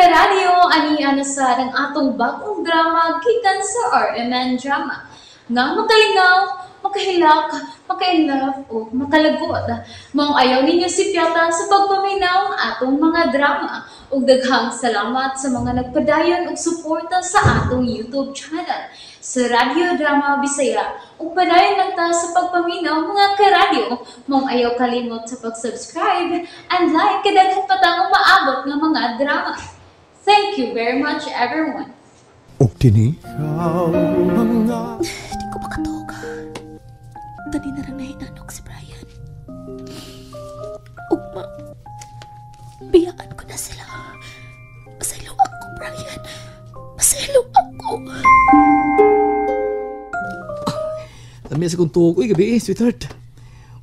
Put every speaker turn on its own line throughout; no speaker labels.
Karadyo, ani na sa ang atong bagong drama gikan sa RMN Drama nga makalingaw, makahilak, maka-inlove o makalagot. Maong ayaw ninyo sipyata sa pagpaminaw atong mga drama. Ug daghang salamat sa mga nagpadayon og suporta sa atong YouTube channel sa Radyo Drama Bisaya. Ug padayon lang ta sa pagpaminaw, mga karadyo. Maong ayaw kalimot sa pag-subscribe and like kay daghan pa tang umaabot nga mga drama. Thank you very much, everyone.
Og kini
Di ko makatuog. Tani na lang nahinanok si Brian. Ugma, biyaan ko na sila. Masaylo ako, Brian. Masaylo ako.
Lami sa kong tuog. Uy, gabi eh, sweetheart.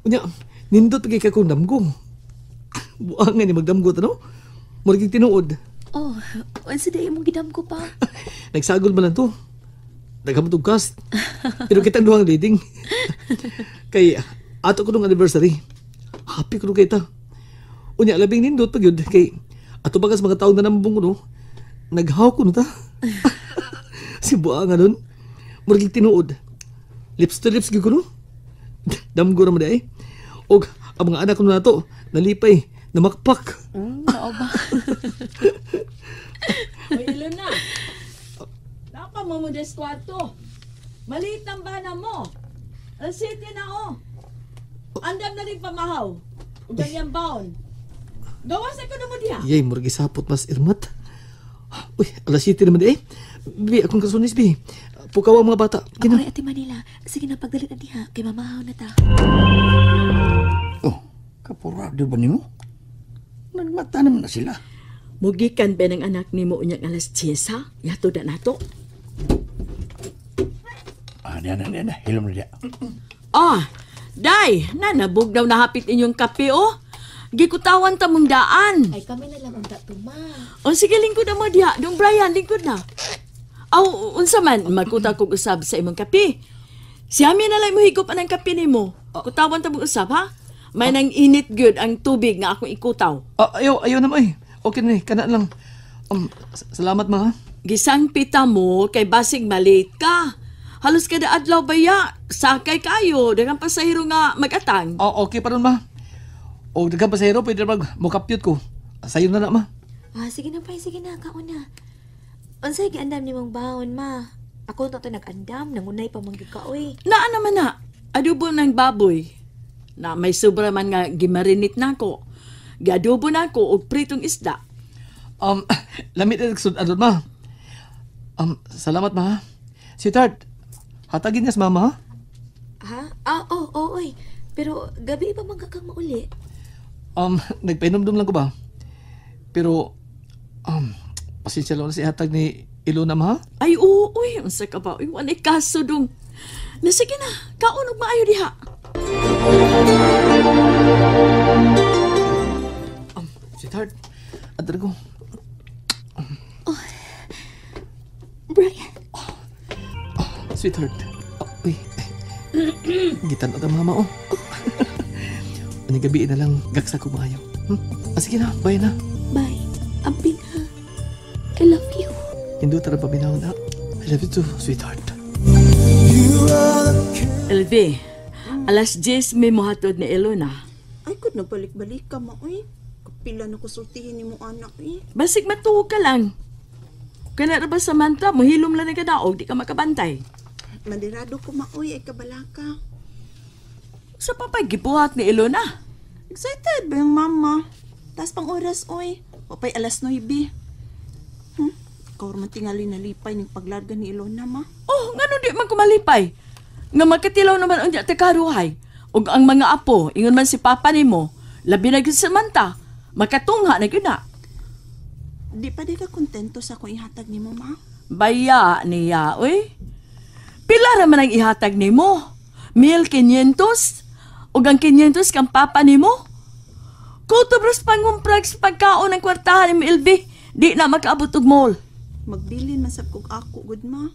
Unya, nindot pagay ka kong damgo. Buangan ni magdamgo ta, no? Murag tinuod.
Oh, unsa day imong gidamgo pa?
Nagsagol man lang to. Daghan mo tong cast. Pero kitang duhang leading. Kay ato ko nung anniversary. Happy ko nung kita. Unya, labing nindot pag yun. Kay ato bagas mga taong nanambong ko, no? Naghaw ko no ta. Si buangan nun. Murag tinuod. Lips to lips gyud ko, no? Damgo naman di ay. Og ang mga anak ko na to, nalipay, namakpak.
Mao ba?
Oy, Ilona. Napa mo mo des kwarto. Maliit ang bana mo. Ang city na oh. Andam na rin pamahaw. Ug ganyan baon. Gawa sa kuno mo diha.
Yay, murag isapot mas irmat. Uy, alas 7 naman di eh. Bi, akong kasunis, bi. Pukaw ang mga bata.
Ako
Kina.
rin, Ate Manila. Sige na, pagdalit na diha. Kay mamahaw na ta.
Oh, kapurado ba nimo? Nagmata naman na sila.
Mugikan ba ng anak nimo unyang alas 10 ha? Yato na nato.
Ah, diyan na, diyan na. Hilom na diya.
Ah, day, nanabog daw nahapit inyong kape oh. Gikutawan ta mong daan.
Ay, kami na lang ang datuma.
O sige, lingkod na mo diha. Dong Brian, lingkod na. Aw, unsa man, magkuta kog usab sa imong kape. Si Ami na lang mo higop anang kape nimo. Kutawan ta mong usab, ha? May nang init gyud ang tubig nga akong ikutaw.
Ah, ayaw, ayaw naman eh. Okay na eh, kana lang. Salamat ma. Ha?
Gisangpita mo kay basig malate ka. Halos kada adlaw baya, sakay kayo, daghang pasahero nga magatang.
Ah, okay pa ron ma. O daghang pasahero, pwede na mag mukapyot ko. Sayo na na ma.
Ah, sige na, Pray. Sige na, kauna. Unsay giandam ni mong baon, ma? Ako na to nag-andam. Nangunay pa man gyud ka, oy.
Naa naman na, adobo ng baboy. Na may sobra man nga gimarinit nako. Giadobo nako og pritong isda.
Lamit na nagsud adon ma. Salamat ma. Ha? Sweetheart, hatagin niya sa mama ha?
Ha? Ah, oh, oh, oy. Pero gabi pa man ka kang mauli.
Nagpainomdom lang ko ba? Pero, pasensya lang na si hatag ni Ilona ma. Ha?
Ay, oo, uy, unsa ka ba? Uy, walay kaso dong. Na sige na, kaon og maayo diha.
Sweetheart, adre ko.
Oh, Brian.
Oh, sweetheart. Oh, uy. Gitan-o ta mama, oh. Aning gabi na lang, gaksa ko maayo. Ah, sige na, bye na.
Bye. Amping ha. I love you.
Hindi tara paminaw na. I love you too, sweetheart.
LV, alas 10 may muhatod ni Ilona.
Ay, kud nagbalik-balik ka, ma, uy. Kapila na kusultihin ni mo, anak, eh.
Basig matuog ka lang. Kana ra ba Samantha, muhilom lang ni kadaog, di ka makabantay.
Mandirado ko, ma, uy, ay kabalaka.
Sa papay, gibuhat ni Ilona.
Excited ba yung mama? Taas pang oras, uy. Papay alas 9. Ikaw raman tingali nalipay ng paglarga ni Ilona, ma.
Oh, ngano di man kumalipay? Nga makatilaw naman ang di karuhay. Og ang mga apo, ingon man si papa nimo, labi na gyud si Samantha. Makatungha na gyud na.
Di pa di ka kontento sa akong ihatag nimo, ma?
Baya niya, uy. Pila ra man ang ihatag nimo? 1,500? Og ang 500 kang papa nimo? Kutob ras pangumprag sa pagkaon ng kwartahan ni LV. Di na makaabot og mall.
Magbilin man sab kog ako, gud ma.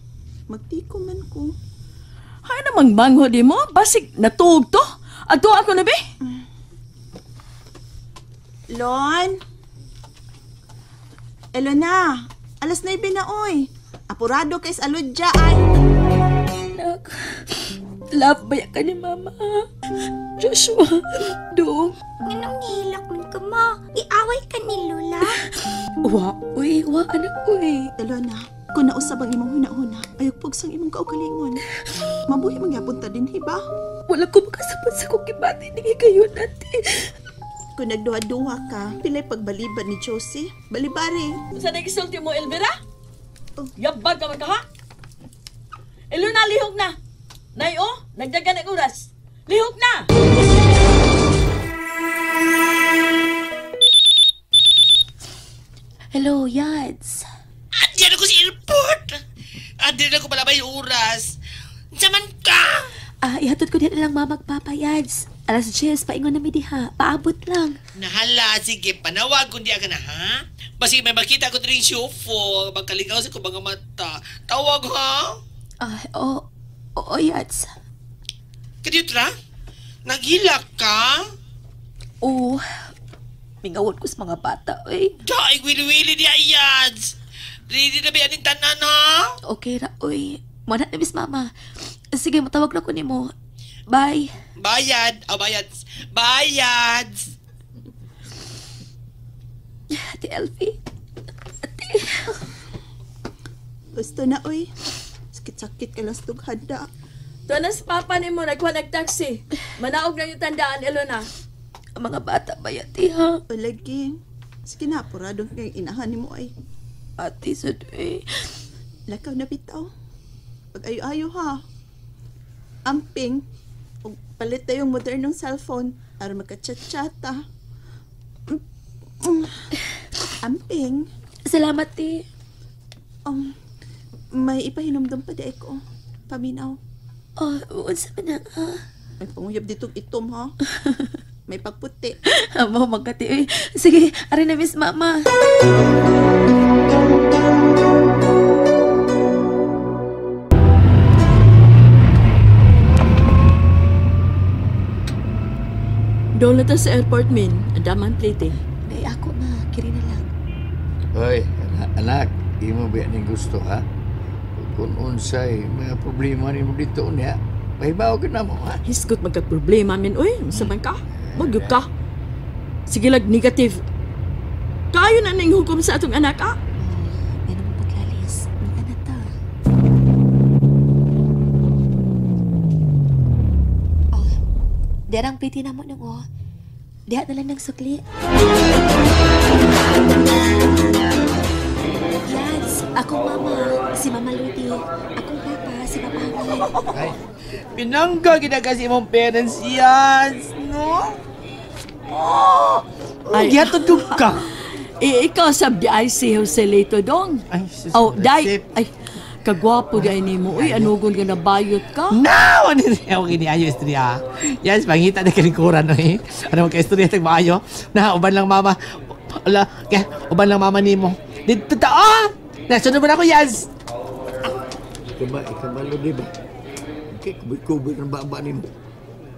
Magtiko man ko.
Hay namang mangho di mo? Basig natuog to. Ato ako na be.
Lon? Elona, 9:00 na oy. Apurado kay sa aludya ay.
Anak, love ba ka ni Mama? Joshua, do.
Nganong nihilak man ka, ma? Iaway ka ni Lola?
Wa, uy, wa, anak, uy.
Elona, kung nausab ang imong huna-huna, ayok pugsang imong kaugalingon. Mabuhi mangyapon ta din, hiba?
Wala ko makasabot sa kong gibati ni kayo nati.
Kung nagduha-duha ka, pilay pagbaliban ni Josie. Balibari.
Sa nagisulti mo, Elvira?
Oh.
Yabag ka man ka, ha? Elona, lihok na! Nay, oh, nagdagan ang oras. Lihok na!
Hello, Yads.
Andiyan ako sa airport. Andiyan ako palabay oras. Saman ka?
Ah, ihatod ko din lang mama ug papa, Yads. 10:00, paingon na mi diha. Paabot lang.
Nahala, sige, panawag kundi ka na, ha? Basi may makita ko dring syufo. Magkalingaw sa ko mga mata. Tawag, ha?
Ah, oo, oo, Yads.
Kadiyutra? Naghilak ka?
Oo. Mingawon ko sa mga bata, oy.
Dahil wili-wili di ayads. Ready na ba yan tanan, ha?
Okay ra, oy. Mana na, miss mama. Sige, matawag na ko nimo. Bye.
Bayad. Oh, bayad. Bayad.
Ate Elfie. Ate.
Gusto na, oy. Sakit-sakit ka lang sa tughanda.
Tuwa na si Papa ni mo, nagkuha nag-taxi. Manaog na yung tandaan, Elona.
Ang mga bata ba, ate, ha?
O lagi. Sige na, apuradong kay inahan ni mo ay.
Ate, sad, eh.
Lakaw na bitaw. Pag ayo-ayo ha. Amping. Og palit tayong modernong cellphone aron magka-chat-chat ha. Amping.
Salamat, te.
May ipahinumdum pa di ko. Paminaw.
Oh, unsa man na, ha?
May panguyab dito itom ha. May pagputi.
Amo, magkati, eh. Sige, ari na, miss mama.
Doon na ta sa airport, Min. Ang daman plate, eh.
Ay, ako, ma. Kiri na lang.
Hoy, anak, imo ba ning gusto, ha? Kung unsay mga problema nimo dito niya, pahibaw ka na mo, ha?
Hisgot magka-problema, Min. Uy, masaman ka. Magyug ka. Sige lag, negative. Kayo na ning hukom sa atong anak, ha?
Yan ang paglalis. Mata na ta. Oh, derang piti na mo nung, oh. Diha na lang ng sukli. Yads, akong mama, si Mama Ludi. Akong papa, si Papa Hamid.
Ay,
Pinangga ginagasi imong parents, Yads, no? Oh!
Ay.
Gihatod ko ka.
Eh, ikaw sab di ay si Jose Lito dong.
Ay, sus,
Oh, day.
Sip.
Ay, kagwapo di ay nimo. Uy, anugon ka na bayot ka.
No! Ano niya ako kini ayo istorya. Yes, pangita na kalingkuran no eh. Ano magka istorya tag maayo? Na uban lang mama. Ala, kaya uban lang mama nimo. Dito ta ah! Nasunod mo na ako, Yaz.
Ikabalo di ba? Okay, kubit-kubit ang baba nimo.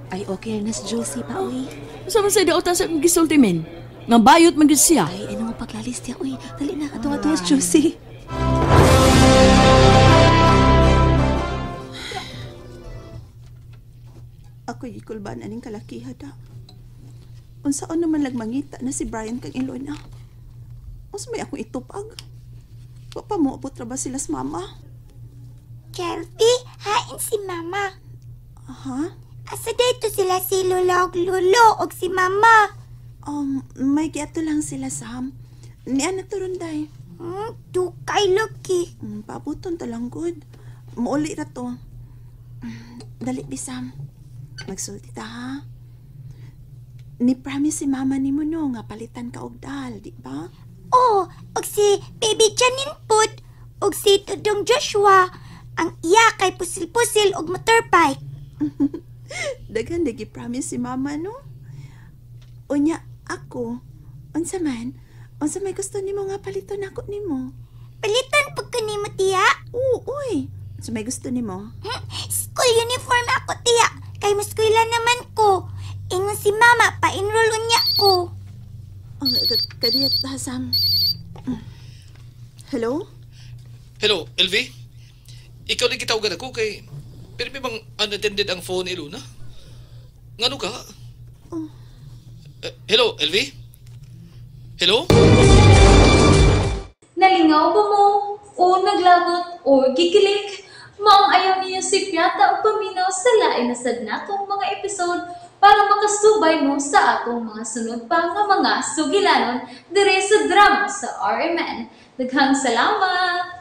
Ay, okay na si Josie pa, uy.
Sa man sa dautan sa akong gisulti, Min? Nga bayot man gyud siya.
Ay, ano mo paglalis niya, uy. Dali na, ato si Josie.
Ako'y gikulbaan aning kalakiha da. Unsaon naman lagmangita na si Brian kang Ilona. Unsa may akong itupag? Wa pa mo abot ra ba sila sa mama?
Kelby, hain si Mama.
Ha?
Asa dito sila si Lola og Lolo og si Mama?
May giato lang sila, Sam. Niya na to ron, day.
Dukay lucky.
Pabuton ta lang, good. Muuli ra to. Dali, bi, Sam. Magsulti ta, ha? Ni-promise si mama ni mo, no, nga palitan ka og dal, di ba?
Oh, og si Baby Janine pud, og si Tudong Joshua, ang iya kay pusil-pusil og motorbike.
Daghan lagi promise si mama, no? Unya, ako, unsa man, unsa may gusto nimo nga paliton ako nimo?
Palitan pud ko nimo, tiya.
Oo, uy. Unsa may gusto nimo?
School uniform ako, tiya. Kay muskwela naman ko. Ingon si mama, pa-enroll unya ko.
Oh, kadiyat ha, Sam. Hello?
Hello, LV? Ikaw lang gitawagan ako kay pero may bang unattended ang phone ni Luna? Ngano ka?
Oh.
Eh, hello, LV? Hello?
Nalingaw ba mo? O naglagot o gikilig? Maong ayaw niyo si Piata o paminaw sa lain na sad natong mga episode para makasubay mo sa atong mga sunod pa nga mga sugilanon dire sa drama sa RMN. Daghang salamat!